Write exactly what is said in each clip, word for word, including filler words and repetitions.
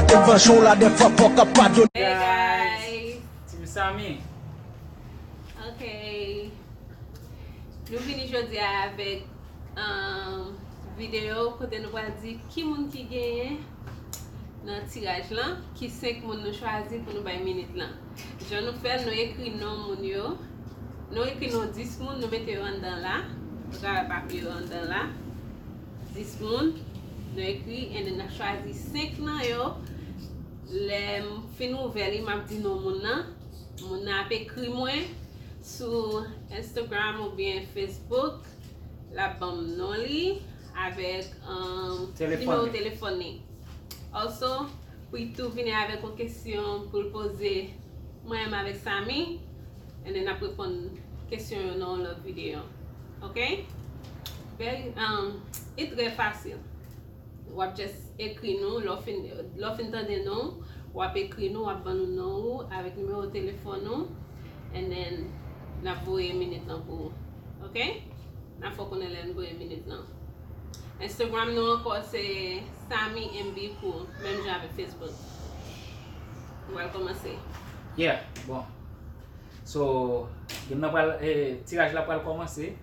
Te vanchon la de fwa fò ka padone. Hey guys! Team Samy. Ok. Nou vini jodi a avèk um, videyo kote nou pral di ki moun ki genyen nan tiraj lan, ki senk moun nou chwazi pou nou bay minit lan. Jan nou fè l, nou ekri non moun yo. Nou ekri non dis moun, nou mete yo anndan la. Nou ka wè papye yo anndan la. Dis moun, nou ekri, and then n ap chwazi senk nan yo. Lè m fin ouvè li, m ap di non moun nan. Moun nan ap ekri mwen sou Instagram oubyen Facebook. L ap ban m non li avèk um, nimewo telefòn li. Also, Preetou vini avèk yon kesyon pou l poze mwen menm avèk Samy. And then n ap reponn kesyon yo nan yon lòt videyo. Ok? Very, um, e trè fasil. W ap just ekri nou, lè w fin, lè w fin tande non, w ap ekri nou, w ap ban nou non ou avèk nimewo telefòn ou, and then n ap voye minit lan pou ou. Ok? N ap fè w konnen lè n voye minit lan. Instagram nou ankò se Samy M B Cool, menm jan avèk Facebook. Nou pral kòmanse. Yeah, bon. So, game nan pral, eh, tiraj la pral kòmanse.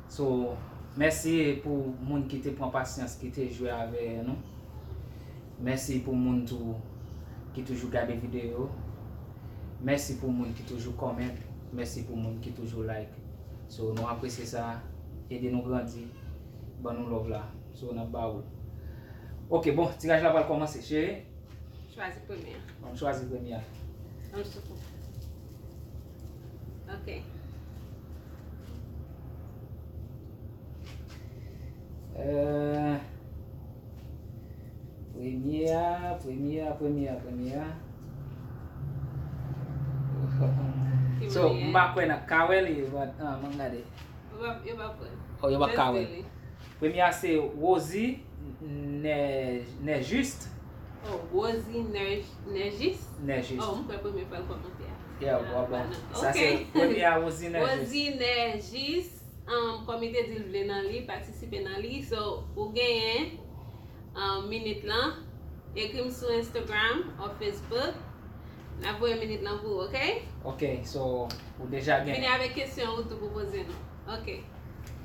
So, mèsi pou moun ki te pran pasyans, ki te jwe avè nou. Mèsi pou moun tou ki toujou gade videyo. Mèsi pou moun ki toujou comment. Mèsi pou moun ki toujou like. So, nou apresye sa. Ede nou grandi. Ban nou love la. So, n ap ba ou l. Ok, bon, tiraj la pral kòmanse, cheri. Chwazi premye a. Ban m chwazi premye a. Ban m soukou. Ok. Euh, premye a, premye a, premye a, premye a. So, m pa kwè n ap ka wè li, but, ah, m ap gade. Yo pa, yo pa pran. Oh, yo pa ka wè. Premye a se Rosie Nè-, Nèjis. Oh, Rosie Nè-, Nèjis? Nèjis. Oh, m kwè premye fwa l kòmante a. Yeah, bon, bon. Sa se premye a Rosie Nèjis. Rosie Nèjis, um, kòm li te di l vle nan li, patisipe nan li. So, ou genyen um, minit lan. Ekri m sou Instagram ou Facebook. N ap voye minit lan pou ou, ok? Ok, so, ou deja gen. Vini avèk kesyon ou tou pou poze nou. Ok.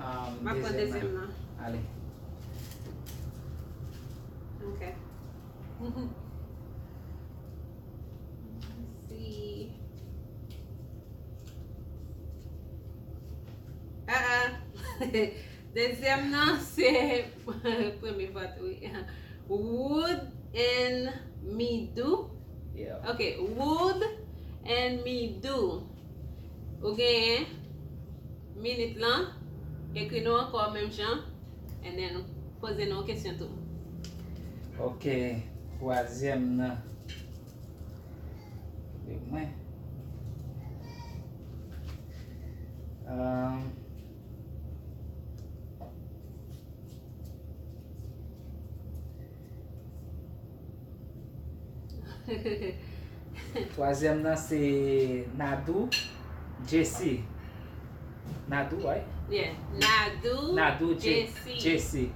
Um, M ap pran dezyèm nan. Ale. Ok. Si. Ah, ah. Dezyèm nan, se premye vòt, wi. Wood and Midou. Yeah. Ok, Wood and Midou. Ou genyen minit lan. Ekri nou ankò menm jan. And then, poze nou yon kesyon tou. Ok, twazyèm nan. Mwen. Um, Twazyèm nan se Nadou Jessie. Nadou, right? Yeah. Nadou, Nadou Je- Jessie. Jessie.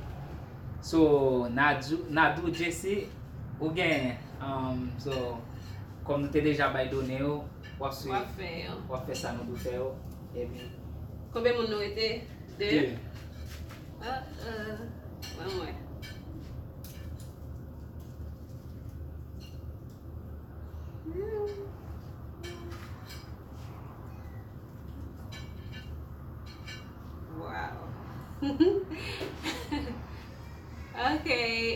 So, Nadou, Nadou Jessie, ou gen, um, so, kòm nou te deja bay done yo, w ap swiv. W ap fè yo. W ap fè sa nou dwe fè yo. Epi, Konbyen moun nou rete? De. De. Ah, euh, mwen, mwen. Wow. Ok.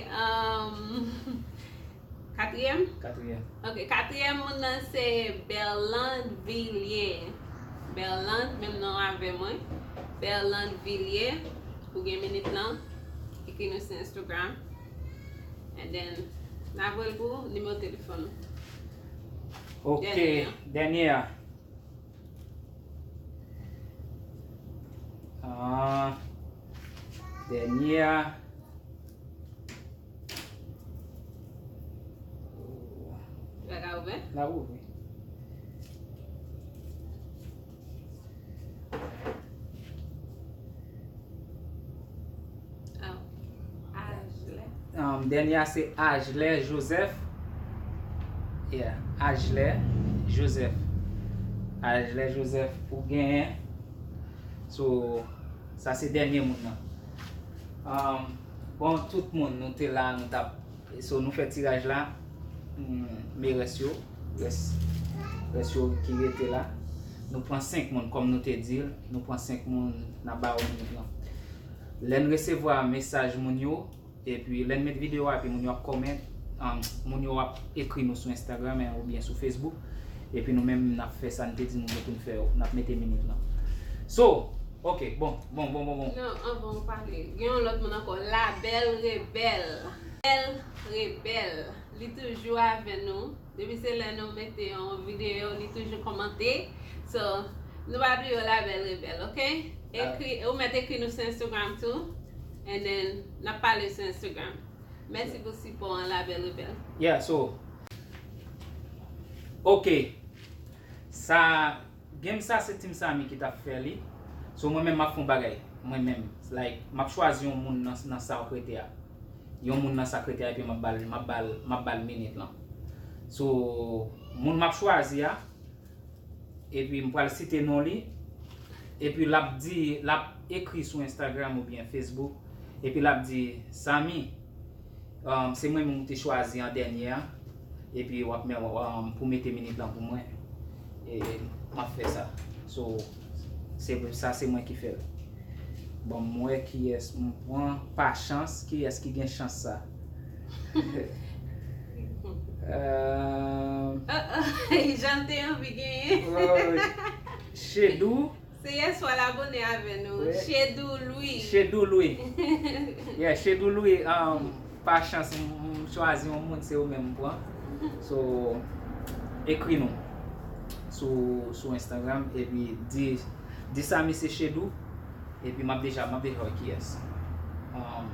Um, katriyèm? Katriyèm. Ok, katriyèm moun nan se Berland Villier. Berland, menm non avè mwen. Berland Villier, ou gen minit lan. Ekri nou sou Instagram. And then, n a voye l pou nimewo telefòn ou. Ok, Dènye a. Dènye a. Ah, dènye a. Bagay ouvè? N a ouvri. Ah, aj la. Ah, Dènye a se Ajlè Joseph. Yeah, Ajlè Joseph. Ajlè Joseph ou genyen. So, sa se dènye moun nan. Um, bon, tout moun, nou te la, nou t ap, so, nou fè tiraj la. Mm, men rès yo, rès, rès yo ki rete la. Nou pran senk moun, kòm nou te di l, nou pran senk moun, n ap ba yo minit lan. Lè n resevwa mesaj moun yo, epi lè n met videyo a, epi moun yo ap kòmant, um, moun yo ap ekri nou sou Instagram, eh, oubyen sou Facebook. Epi nou menm, n ap fè sa n te di nou gen pou n fè yo. N ap mete minit lan. So, ok, bon, bon, bon, bon, bon. Non, anvan w pale, gen yon lòt moun ankò, Labèl Rebèl. Bèl Rebèl. Li toujou avè nou. Depi se lè nou mete yon videyo, li toujou kòmante. So, nou pa bliye Labèl Rebèl, ok? Ekri, ou mèt ekri nou sou Instagram tou. And then, n ap pale sou Instagram. Mèsi pou sipò an, Labèl Rebèl. Yeah, so, ok. Sa, game sa se Team Samy ki t ap fè li. So, mwen menm, m ap fè yon bagay. Mwen menm, like, m ap chwazi yon moun nan, nan sa w rete a. Yon moun nan sa k rete a, epi m ap ba l, m ap ba l, m ap ba l minit lan. So, moun m ap chwazi a, epi m pral site non li, epi l ap di, l ap ekri sou Instagram oubyen Facebook, epi l ap di, Samy, um, se mwen menm ou te chwazi an dènye a, epi w ap men, um, pou mete minit lan pou mwen, e m ap fè sa. So, se, sa se mwen ki fè l. Bon, m wè kiyès m pran pa chans, kiyès ki gen chans sa. Euh, Jan te anvi genyen. Chedou. Se yèswa l abone avè nou. Chedou Louis. Chedou Louis. Yeah, Chedou Louis, um, pa chans, m, m chwazi yon moun, se ou menm m pran. So, ekri nou sou, sou Instagram, epi di, di Samy se Chedou, epi m ap deja, m ap deja wè kiyès. Um,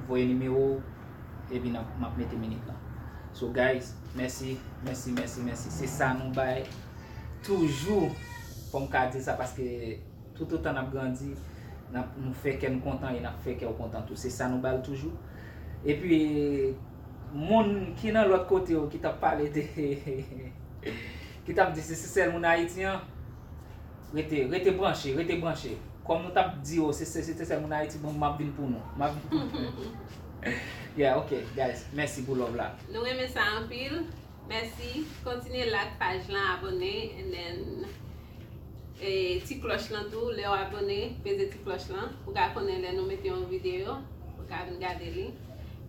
voye nimewo w, epi n ap, m ap mete minit lan. So, guys, mèsi, mèsi, mèsi, mèsi. Se sa nou bay toujou. Fò m ka di sa paske toutotan n ap grandi, n ap, nou fè kè n kontan e n ap fè kè w kontan tou. Se sa nou ba l toujou. Epi, moun ki nan lòt kote yo ki t ap pale de, ki t ap di se, se sèl moun Ayiti an, rete, rete branche, rete branche. Kòm nou t ap di yo, se, se, se, se sèl moun Ayiti, bon, m ap vin pou nou. M ap vin pou nou. Yeah, ok, guys. Mèsi pou love la. Nou renmen sa anpil. Mèsi. Kontinye like paj lan, abone, and then, e, ti klòch lan tou. Lè w abone, peze ti klòch lan. Ou ka konnen lè nou mete yon videyo, ou ka vin gade li.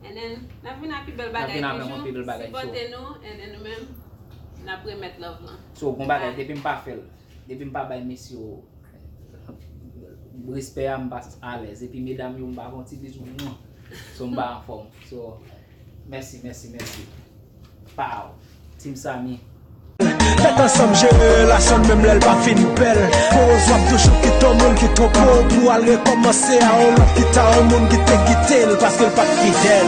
And then, n ap vin ak pi bèl bagay toujou. Sipòte nou, and then nou menm, n ap remèt love lan. So, bon bagay, depi m pa fè l, depi m pa bay mesye yo respè a, m pa alèz. Epi medam yo, m ba yo yon ti bizou. Mwen. So, m pa anfòm. So, mèsi, mèsi, mèsi. Pow. Team Samy. Mèt ansanm jere relasyon n menm lè l pa fin bèl. Koz w ap toujou kite yon moun ki twonpe w pou al rekòmanse a yon lòt ki ta yon moun ki te kite l paske l pa t fidèl.